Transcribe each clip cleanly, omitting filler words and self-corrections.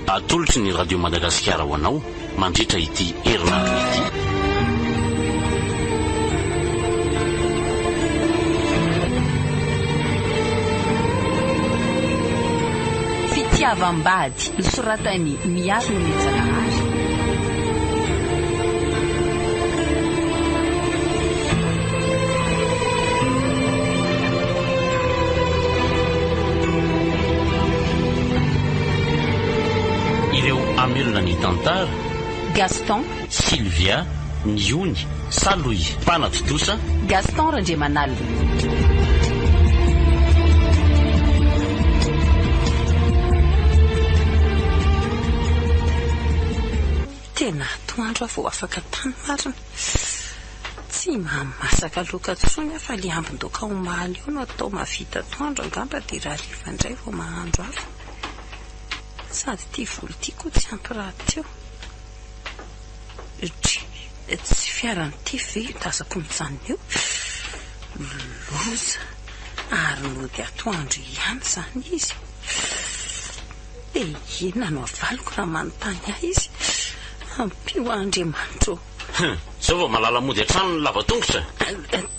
Atolotry ny Radio Madagasikara ho anao mandritra ity herinandro ity. Fitiavam-bady, nosoratan'i Miary Nomenjanahary. Ireo hamelona ny tantara. Gaston. Sylvia, Niony, Salohy, mpanatontosa. Gaston Randriamanalina. Tena atoandro aho vao afaka tany marina. Tsy mahamasaka laoka intsony aho fa le ambin-daoka omaly eo no atao mahavita atoandro angamba dia rahariva indray vao mahandro hafa. Sady ity volo ity koa tsy ampy rahateo. Dry, tsy fiaran'ity ve io tazako mijanona io? Loza! Ary nody atoandro ihany izany izy. Dia inona no havaliko raha manontany ahy izy? Ampio aho Andriamanitra ô! Hum! Zao vao malala mody an-trano ny lava tongotra?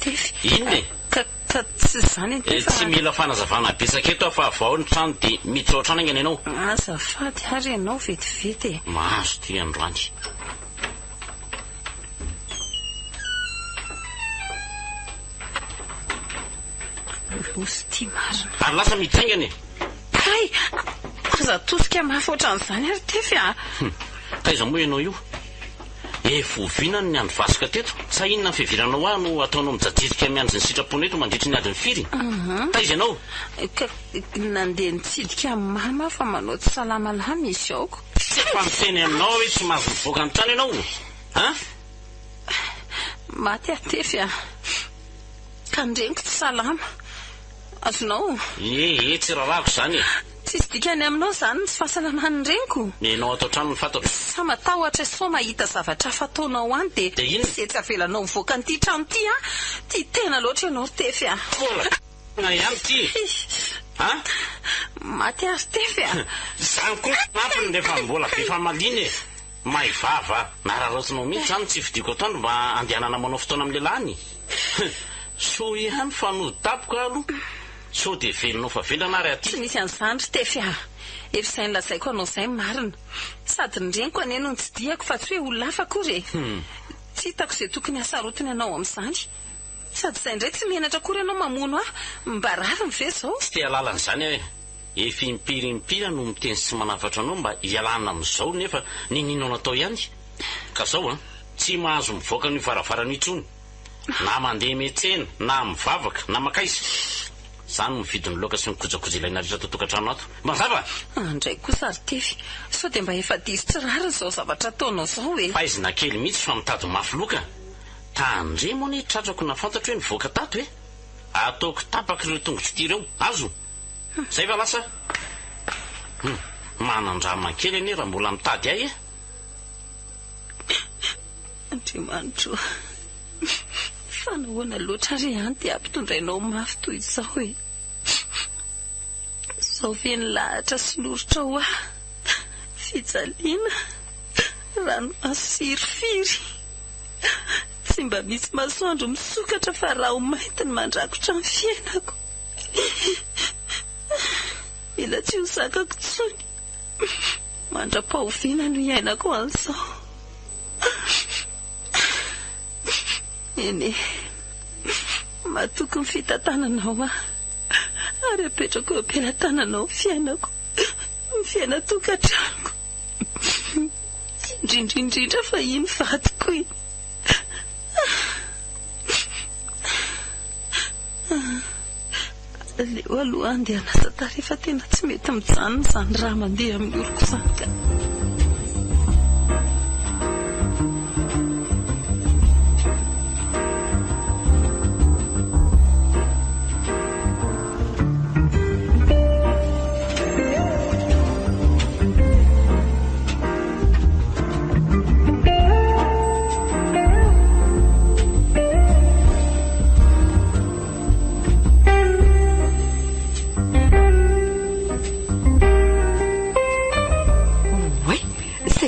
Tefy. Inona e? Ka, ka tsy izany anie fa. Tsy mila fanazavana betsaka eto aho fa vao ny trano dia miditra ao an-trano haingana ianao. Azafady ary ianao vetivety e! Mahazo ity androany. Loza ity marina. Ary lasa miditra haingana e! Hay! Aza atosika mafy ohatran'izany ary Tefy a! Hum! Taiza moa ianao io? Efa oviana no niandry vasoka teto? Sa inona ny fiheveranao ahy no ataonao mijajirika miandry ny sitraponao eto mandritry ny adiny firy? Taiza ianao? Ka nandeha nitsidika an'i mama aho fa manao tsy salama lahy misy aoko. Tsy efa miteny aminao aho hoe tsy mahazo mivoaka ny trano ianao? An? Maty aho Tefy a! Ka ny reniko tsy salama. Azonao? Ie, ie, tsy rarahako izany e! Tsisy dikany aminao izany ny tsy fahasalaman'ny reniko? Ny ainao ato an-trano no fantatro. Sa matahotra sao mahita zavatra hafa ataonao any dia. Dia inona? Izay tsy avelanao mivoaka an'ity trano ity an! Tia tena loatra ianao ry Tefy a! Mbola tena ihany ity a! Maty aho ry Tefy a! Izany koa no fanampiny rehefa mbola be famaliana e! May vava! Nararaotinao mihitsy izany ny tsy fidiako atoandro mba handehanana manao fotoana amin'ny lehilahy any? Soa ihany fa nody tampoka aloha. Sao dia heverina ho fa vendrana ary aty? Tsy misy an'izany ry Tefy a! Efa izay nolazaiko anao izay ny marina. Sady ny reniko anie no notsidihako fa tsy hoe olona hafa akory e! Tsy hitako izay tokony hahasarotiny anao amin'izany. Sady izay indray tsy menatra akory ianao mamono ahy. Mba rariny ve izao? Tsy te hahalala an'izany aho e! Efa impiry impiry aho no miteny sy manafatra anao mba hialana amin'izao nefa ninianao natao ihany. Ka izao an! Tsy mahazo mivoaka an'io varavarana io intsony. Na mandeha miantsena, na mivavaka, na makaiza. Izany no vidin'ny laoka sy ny kojakoja ilaina rehetra ato an-tokantrano ato. Mazava? Andray kosa ry Tefy, sao dia mba efa diso tsy rariny izao zavatra ataonao izao e! Faizina kely mihitsy fa mitady mafy loka. Tandremo anie tratrako na fantatro hoe nivoaka tato e! Ataoko tapaka ireo tongotro ity ireo. Azo? Zay va lasa? Hum, manandrama kely anie raha mbola mitady ahy e! Andriamanitro ô! Fa nahoana loatra re an dia ampitondrainao mafy toy izao e? Izao ve ny lahatra sy lorotrao ahy? Fijaliana, ranomaso sy hirifiry. Tsy mba misy masoandro misokatra fa raho-mainty ny mandrakotra ny fiainako. Mila tsy ho zakako intsony. Mandra-pahoviana no hiainako an'izao? Eny e, matoky ny fitantananao aho ary apetrako eo am-pelatananao ny fiainako, ny fiainan-tokantranoko, indrindra indrindra fa iny vadiko iny. Aleo aloha handeha hanasa tarehy fa tena tsy mety mijanona izany rà mandeha amin'ny oroko izany ka.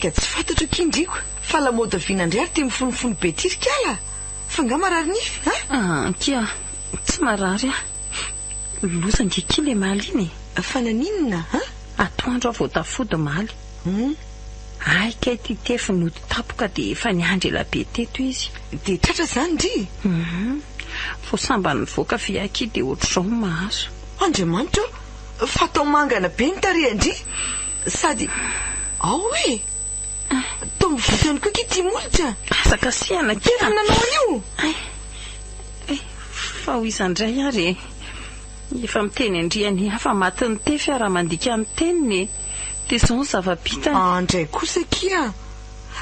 Saika tsy fantatro akia ndriko fa lamaody vina indray ary ty mifonofono be ty ry kala! Fa nga marary nify a? Ah akia, tsy marary aho. Loza nge akia le maly iny e! Fa naninona a? Atoandro aho vao tafody omaly. Hum. Hay kay ty tefy nody tapoka dia efa niandry ela be teto izy. Dia tratra izany ndry? Hum. Vao sambany nivoaka ve akia dia ohatr'izao no mahazo. Andriamanitra ô! Fa atao mangana be ny tarehin-dry! Sady ao e! Toa mivoto ihany koa akia ity molotra! Aza kasihana akia! Tena nanao an'io? Hay! Hay! Fa ho iza indray ary e! Efa miteny an-dry anie aho fa matin'ny tefy aho raha mandika ny teniny e! Dia izao ny zava-bitany. Andray kosa akia!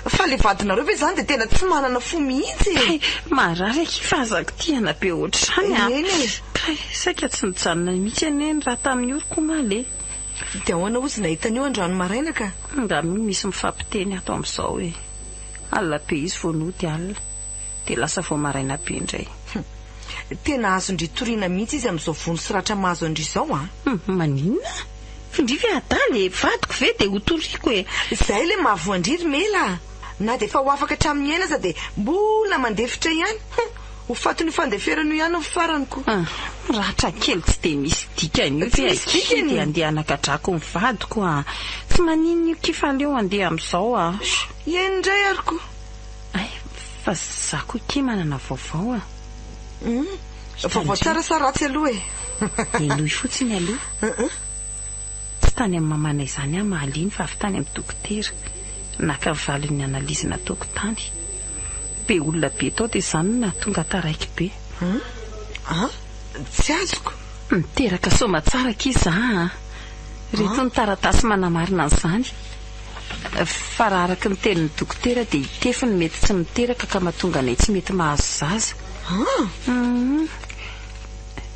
Fa le vadinareo ve zany dia tena tsy manana fo mihitsy e! Kay, marary akia fa aza kitihana be ohatr'izany a! Eny e! Kay, saika tsy nijanona mihitsy anie ny rà tamin'ny oroko omaly e! Dia ahoana hozy nahita an'io androany maraina ka? Angaha moa misy mifampiteny ato amin'izao e! Alina be izy vao nody alina, dia lasa vao maraina be indray. Hum! Tena azon-dry toriana mihitsy izy amin'izao vono sy ratra mahazo an-dry izao an! Hum! Maninona? F'ndry ve adala e! Vadiko ve dia ho toriko e! Izay ilay mahavoa an-dry ry Mela a! Na dia efa ho afaka hatramin'ny aina aza dia mbola mandefitra ihany. Hum! Ho fatin'io fandeferana io ihany ny farany ko. Ah! Ratra kely tsy dia misy dikany io Tsy ve misy akia dikany? dia andeha hanagadrako ny vadiko a! Tsy maninona io kia fa aleo handeha amin'izao a! Eny indray ary ko! Hay! Fa za koa kia manana vaovao a! Hum! Vaovao tsara sa ratsy aloha e? Henoy fotsiny aloha. Tsy tany amin'ny mamanay izany aho mahaliana fa avy tany amin'ny dokotera. Naka ny valin'ny analyse nataoko tany. Be olona be tao dia izany no nahatonga taraiky be. Hum? An? Tsy azoko. Niteraka soamatsara akia za an! Ireto ny taratasy manamarina an'izany. Fa raha araka ny tenin'ny dokotera dia i Tefy no mety tsy miteraka ka mahatonga anay tsy mety mahazo zaza. An? Hum.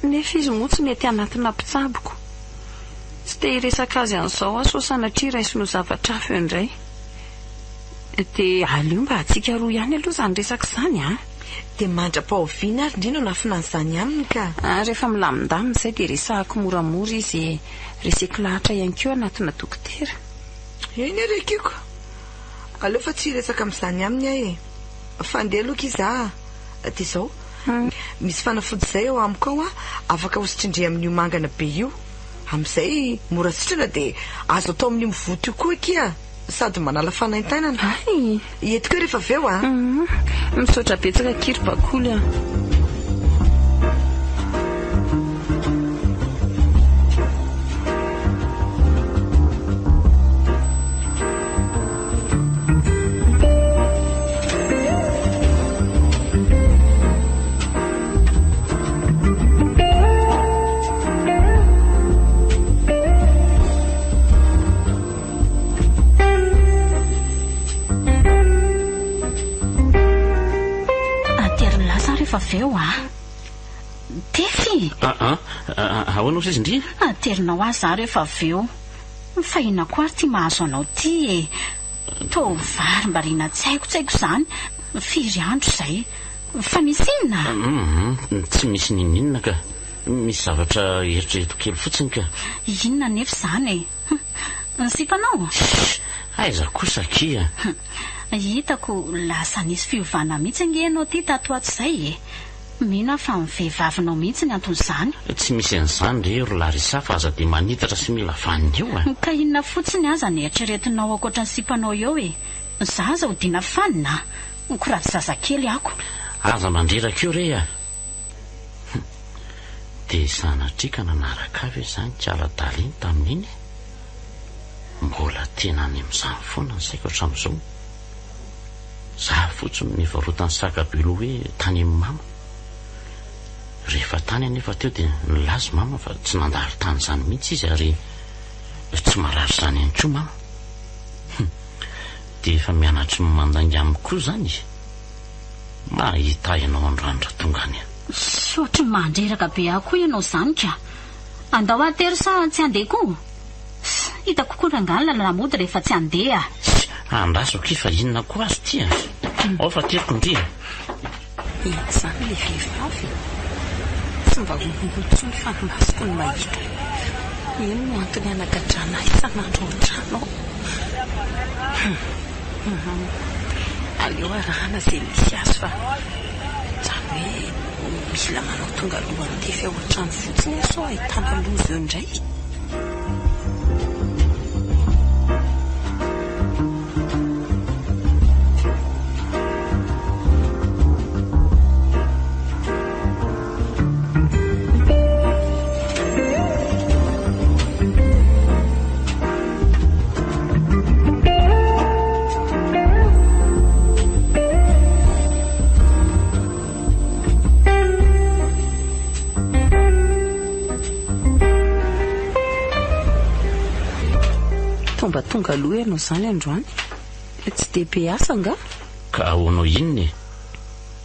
Nefa izy moa tsy mety hanatona mpitsaboko. Tsy te hiresaka azy an'izao aho sao sanatria raisiny ho zavatra hafa eo indray. Dia aleo mba antsika roa ihany aloha izany resaka izany an! Dia mandra-pahoviana ary ndry no hanafina an'izany aminy ka? Ah, rehefa milamindamina izay dia resahako moramora izy e! Reseko lahatra ihany koa hanatona dokotera. Eny ary ekeko. Aleo fa tsy hiresaka amin'izany aminy aho e! Fa andeha aloha akia za a! Dia izao, misy fanafody izay ao amiko ao afaka hositrindry amin'io mangana be io. Amin'izay mora sitrana dia azo atao amin'io mivoto io koa akia sady manala fanaintainana. Hay! Entiko eo rehefa avy eo a! Misaotra betsaka akia ry Bakoly a! Ateriny lasa aho rehefa avy eo a! Tefy! Ah ah, ahoana ozy izy ndry? Aterinao ahy za rehefa avy eo. Fa inona koa ary ity mahazo anao ity e? Toa varimbariana tsy haiko tsy haiko izany, firy andro izay. Fa misy inona? Hum, tsy misy n'inon'inona ka. Misy zavatra eritreretiko kely fotsiny ka. Inona anefa izany e? Hum, ny sipanao? Shh! Aiza kosa akia? Hum, hitako lasa nisy fiovana mihitsy ange ianao ity tato ho ato izay e. Mino aho fa ny vehivavinao mihitsy ny anton'izany. Tsy misy an'izany re ry Larissa fa aza dia manitatra sy mila vaniny eo a! Ka inona fotsiny aza ny eritreretinao ankoatra ny sipanao eo e! Za aza hodiana fanina a! Ko raha tsy zazakely ako. Aza mandreraka eo re a! Hum! Dia sanatria ka nanaraka ahy ve izany kala adala iny tamin'iny e? Mbola tena any amin'izany foana ny saiko hatramin'izao. Za fotsiny no nivarotan'i saka bulo hoe tany amin'i mama. Rehefa tany anefa teo dia nilaza i mama fa tsy nandalo tany izany mihitsy izy ary tsy marary izany ihany koa mama. Hum, dia efa mianatry ny mandainga amiko koa izany e! Mahita ahy ianao androany raha tonga any aho. Ohatry ny mandreraka be ahy koa ianao izany ka! Andao atero sa tsy handeha koa? Hitako koa rangahy ny lalana mody rehefa tsy handeha. Andraso akia fa inona koa azy ity a! Ao fa ateriko ndry a! Eny izany ilay vehivavy e! Tsy mba honohono intsony fa ny masoko no mahita. Iny no antony hanagadrana ahy isan'andro ao an-trano ao. Hum! Aleo arahana izay misy azy fa izany hoe mila manao tonga alohan'ny tefy ao an-trano fotsiny aho sao ahitana loza eo indray. Tonga tonga aloha ianao izany androany. Tsy dia be asa angaha? Ka ahoanao inona e?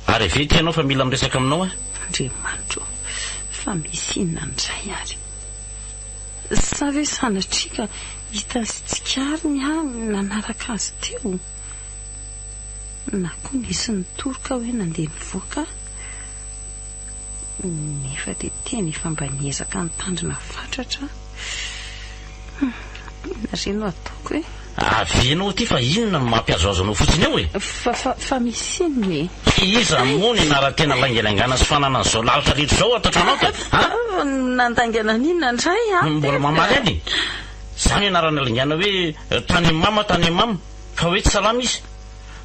Ary avy ety ianao fa mila miresaka aminao aho. Andriamanitra ô, fa misy inona indray ary? Sa ve sanatria ka hitany sy tsikariny aho nanaraka azy teo? Na koa nisy nitory ka hoe nandeha nivoaka aho? Nefa dia tena efa mba niezaka nitandrina fatratra aho. Hum, inona re no ataoko e? Avia ianao aty fa inona no mampihazohazo anao fotsiny eo e? Fa, fa, fa misy inona e? Iza moa ny anaran-tena laingalaingana sy fananana izao lalitra rehetra izao ato an-tranao ka? A? Nandaingana an'inona indray aho? Mbola mamaly ihany e? Izany anarana laingana hoe tany amin'i mama, tany amin'i mama, fa hoe tsy salama izy.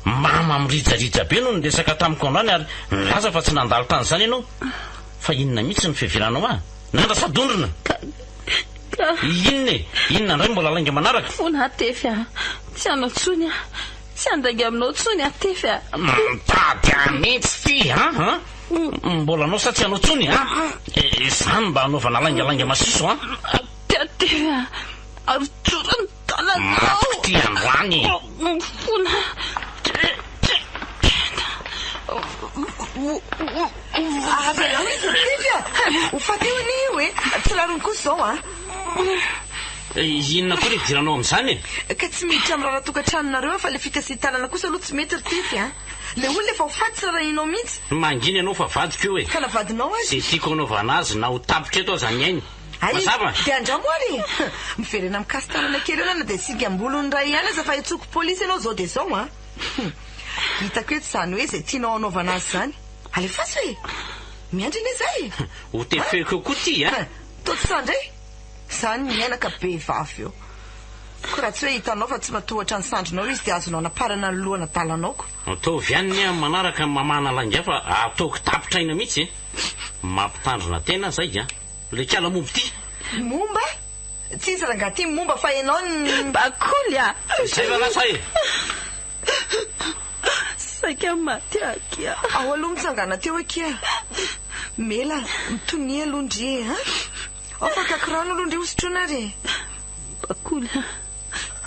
Mama mirijarija be no niresaka tamiko androany ary nilaza fa tsy nandalo tany izany ianao. Fa inona mihitsy no fiheveranao ahy? Nandra sa dondrona? Ka, ka. Inona e? Inona indray mbola lainga manaraka? Fona Tefy a! Tsy hanao intsony aho. Tsy handainga aminao intsony aho Tefy a! Mitady ahy mihitsy ity an! An? Mbola hanao sa tsy hanao intsony an? Izany mba hanaovana laingalainga masiso an! Tefy a! Arotoro ny tananao! Matiko ity androany e! Fona! Avelao izy ry Tefy a! Ho faty eo anie io e! Tsy rariny kosa izao an! Inona koa ny idiranao amin'izany e? Ka tsy miditra amin'ny raharaha tokantranonareo aho fa ilay fikasihan-tanana kosa aloha tsy mety ry Tefy a! Ilay olona efa ho faty tsy rarahianao mihitsy. Mangina ianao fa vadiko io e! Ka na vadinao aza. Izay tiako hanaovana azy na ho tapitra eto aza ny ainy. Hay! Mazava? Dia andramo ary e! Miverena mikasi-tanana kely eo na dia singam-bolony iray ihany aza fa hentsoiko polisy ianao izao dia izao an! Hitako eto izany hoe izay tianao hanaovana azy izany. Alefaso e! Miandry anie za e! Ho tefeko eo koa ity a! Toa tsy sahy indray? Izany miaina ka be vavy eo. Koa raha tsy hoe hitanao fa tsy matohatra ny sandrinao izy dia azonao anaparana ny lohan'adalanao ko. Ataovy ihany ny manaraka ny mamahana lainga fa ataoko tapitra aina mihitsy e! Mampitandrina tena zay a! Ilay kala momba ity. Momba? Tsy izy rangahy ity momba fa ianao n. Bakoly a! Izay va lasa e! Saika maty aho akia. Ao aloha mitsangana teo akia. Mela, mitonia aloha ndry e, an! Ao fa akaiky rano aloha ndry hosotroina ary e. Bakoly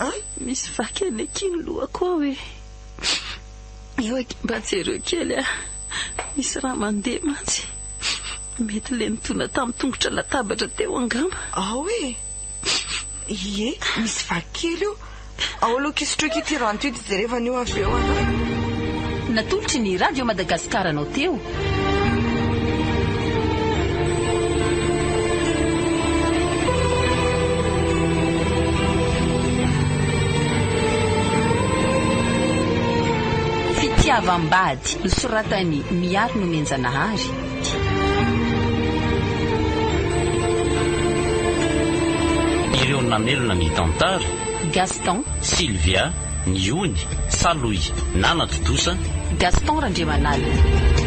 a! Misy vaky any akia ny lohako ao e. Eo akia mba jereo kely a! Misy rà mandeha mantsy. Mety ilay nidona tamin'ny tongotra latabatra teo angamba. Ao e! Ie, misy vaky kely io. Ao aloha kisotroiko ity rano ity dia jereva an'io avy eo an. Natolotry ny Radio Madagascar anao teo. Fitiavam-bady, nosoratan'i Miary Nomenjanahary. Ireo namelona ny tantara. Gaston. Sylvia, Niony, Salohy, Nana Tontosa. Gaston Randriamanalina.